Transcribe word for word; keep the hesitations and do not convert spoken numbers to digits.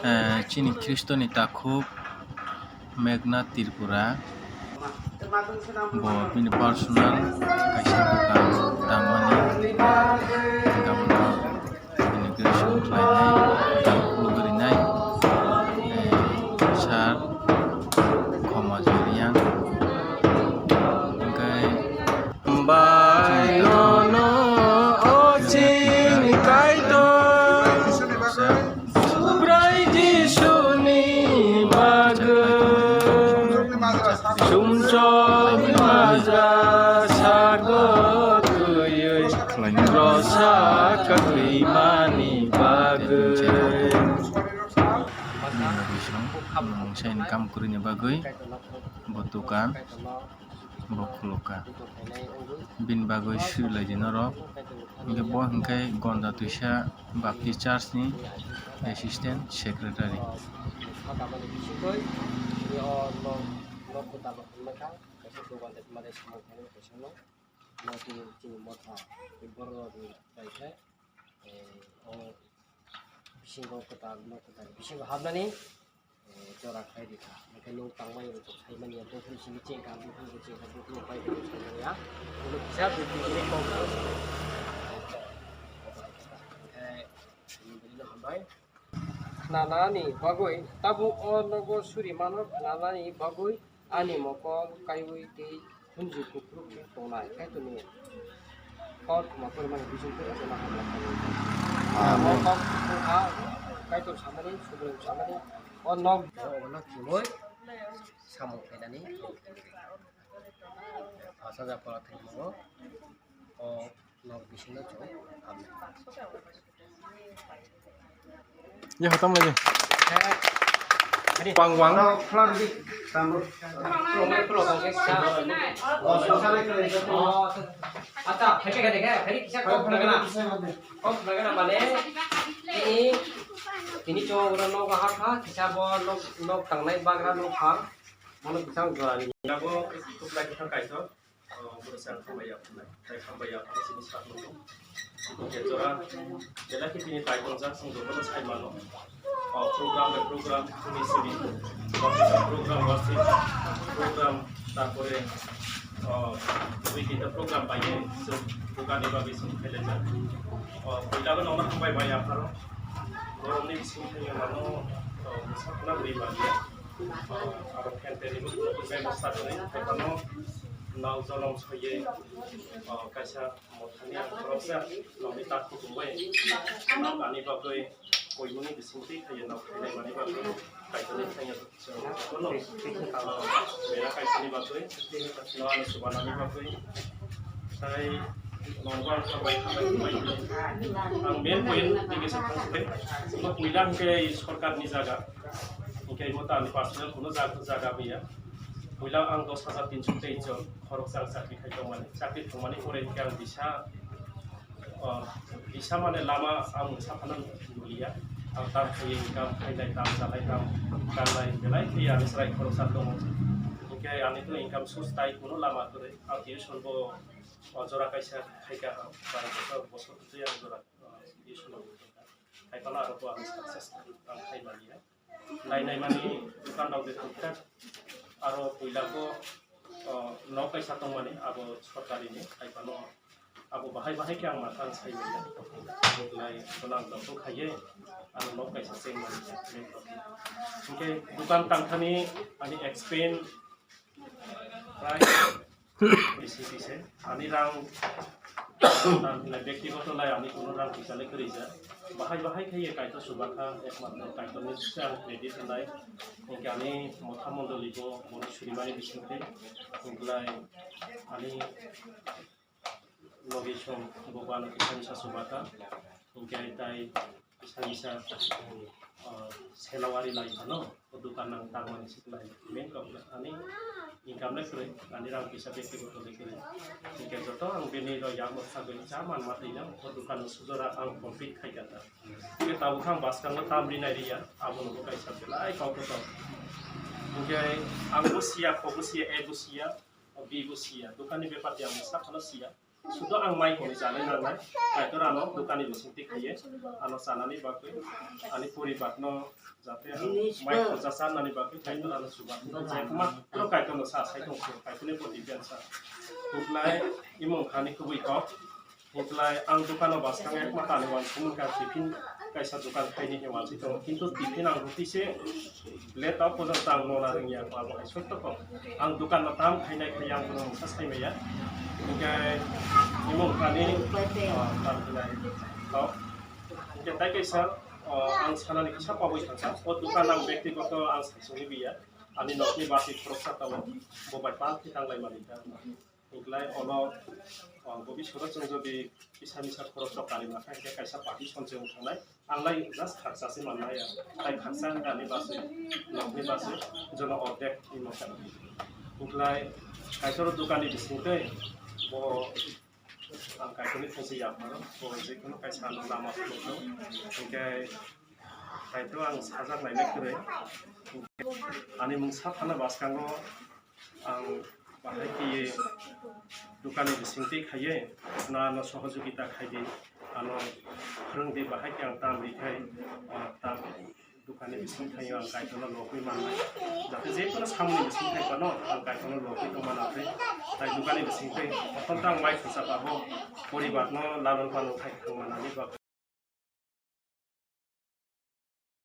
Eh, chini Khristoni takhuk Meghna Tripura, bo bini personal kaisa dokan tangmani, abono inauguration khlainai, dokan khulugrinai, eh, sir Khomajoriang, hwnkhe Bai nono o chini Kaitor, Subrai Jisuni bagwi, sumsok maja sago twiwi, rosa kwtwimani bagwi. Mungsa income kwrwini bagwi bo dokan bo khulukha. Bini bagwi sri lai di norok. Hwnkhe bo hwnkhe Gonda Twisa Baptist Church ni Assistant Secretary. Bisingo kwtal, nok kwtal bisingo habnani, eh, jora khlai di kha. Hwnkhe nwng tangmani rwchap saimani ya, buphang simi chengkha, buphang bo chengkha, buphang bai bo saimani ya. Ulo kisa buphang simi kok kha. Hwnkhe, bini hambai. Khnanani bagwi, tabuk o nogo suri mano khnanani bagwi, ani mokol kaiwi tei hunju kuphur tongnai Kaitorni kok khma kwrwimani bisingtwi achana hamya khlai. Amen. O kok kuphur ha Kaitor samani, Subraiyung samani, o nok obono khimwi samung khlainani. Pash hajar pora thwngmano, o nok bisingo chwng hamya. Ye, hotom lagi. Pang wang. Acha, khaide khaide khaide kisa kok lagana. Kok lagana mane ini, ini chwng oro nok ha kha, kisa bo nok, nok tangnai bagra nok ha. Mono kisa jora ni. Abo kok lagi kha kaisa. O, bwrwi chwng hambai ya phnai, tei hambai ya phnai sini sak nung. Hwnkhe jora belai khe bini tai tongjak, chwng jotono sai mano. O, program bai program, hwnwi sini. Worship program, worship program, tarpore, o, weekend program bai chwng bukani bagwi chwng khailaijak. O, puila bo nokna hambai bai apharo. Borokni bising thangya mano, o, bwsa khna bwrwi manliya. Aro phan tei ribuk bebostha khlai, tei phano nok jonom soiwi, o, kaisa mothani ang khoroksa nokni tak kutung bai nok ani bagwi koimungni bisingtwi khaiwi nok khainai mani bagwi Kaitorni thangya chwng jotono, o, bera kaisani bagwi, no ano chubanani bagwi, tei nokbar khambai khambai khambai. Ang main point ni kisa thang se, bo puila hwnkhe sorkarni jaga. Hwnkhe imo ta ani personal kuno jaga, jaga biya. Puila ang dos hajar tinso teis jon khoroksa ang chakri khai tongmani. Chakri thangmani pore hwnkhe ang bisa, o, bisa mane lama ang mungsa phano nuliya. Ang tam khaiwi income khainai, tam chanai, tam gannai, belai khe ani chwrai khoroksa tongo. Hwnkhe ani to income source tai kuno lama kwrwi. Ang tuition bo o jora kaisa khaikha ang, bari bosor, bosor twi ang jora, o, tuition bo khaikha. Khaipano aro bo ang success ang khaimani ya. Nai nai mani dukan rok de thangkha. Aro puila bo, o, nok kaisa tongmani abo sorkari ni, khaipano abo bahai bahai khe ang matha ang sai manya. Lai bono ang dopho khaiye, ano nok kaisa chengmani ya. Hwnkhe dukan tangthani ani expense prai bisi bisi ani rang, ani bektigoto lai ani kuno rang pisa lai kwrwi ja. Bahai bahai khe ye Kaitor chubakha, ekmatro Kaitorni se ang credit wngnai. Hwnkhe ani motha mondoli bo bono surimani bisingtwi, hwnkhe lai ani logi song bo bo ano kisa misa chubakha. Hwnkhe tai kisa misa, ah, selawari lai phano, o dukan ang tangmani siklai. Main kok ani income le kwrwi, ani rang pisa bektigoto le kwrwi. Hwnkhe joto ang bini rok yakmo sagwi cha manma twi nang, o dukan sujora ang compete khai kha ta. Hwnkhe tabuk ang bwskango tam rinai riya, abono bo kaisa belai kok kotor. Hwnkhe ang bo siya, kok bo siya, A bo siya, o B bo siya, dukanni bepar de ang sakano siya. Sudo ang mai koni chanai nangnai, Kaitor ano dukani bisingtwi khaiye, ano chanani bagwi, ani poribarno jate ang mai khorsa charnani bagwi Kaitor ano chubachu, je matro Kaitorno sa sai tong kho, Kaitorni bo depend sa. Huklai imo wngkha ani kubui kok. Huklai ang dukano bwskango ekma tani uansukmung kha, tiffin kaisa dukan khaini hinwi uansuk tongo, kintu tiffin ang roti se late o pojonto ang nona rwngya, abo hai sotto kok. Ang dukan no tam khainai khai ang bono mungsa sai maya. Hinkhe imo wngkha ani, ah, tam khainai kok. Hinkhe tai kaisa, ah, ang sanani kisa pabwi thangkha. O dukan ang bektigoto ang saisungni biya. Ani nokni bati khoroksa tongo. Bo bai pal khe tanglai mani kha. Hiklai ono, ah, bobiswro chwng jodi kisa misa khoroksa kari ma kha, hinkhe kaisa party sonse wng thangnai. Ang lai just khaksa se mannai ya. Tai khaksa wngkha ani baswi, nokni baswi, jono ordek imo kha. Hiklai Kaitor dukani bisingtwi bo ang Kaitorni thangsi yapmano, bo jekheno kaisa ano lama phunukno. Hinkhe Kaitor ang sajak nainai kwrwi. Ani mung saphano bwskango ang bahai khe dukani bisingtwi khaiwi ano sohojogita khaidi, ano phwrwngdi, bahai khe ang tam rikhai, ah, tam dukani bising thaio ang Kaitorno lobwi mannai. Jate jekono samungni bising thai phano ang Kaitorno lobwi tongmana tei tai dukani bising tei kothom ta ang mai khorsa pabo poribarno lanon panon khai thangmanani bagwi.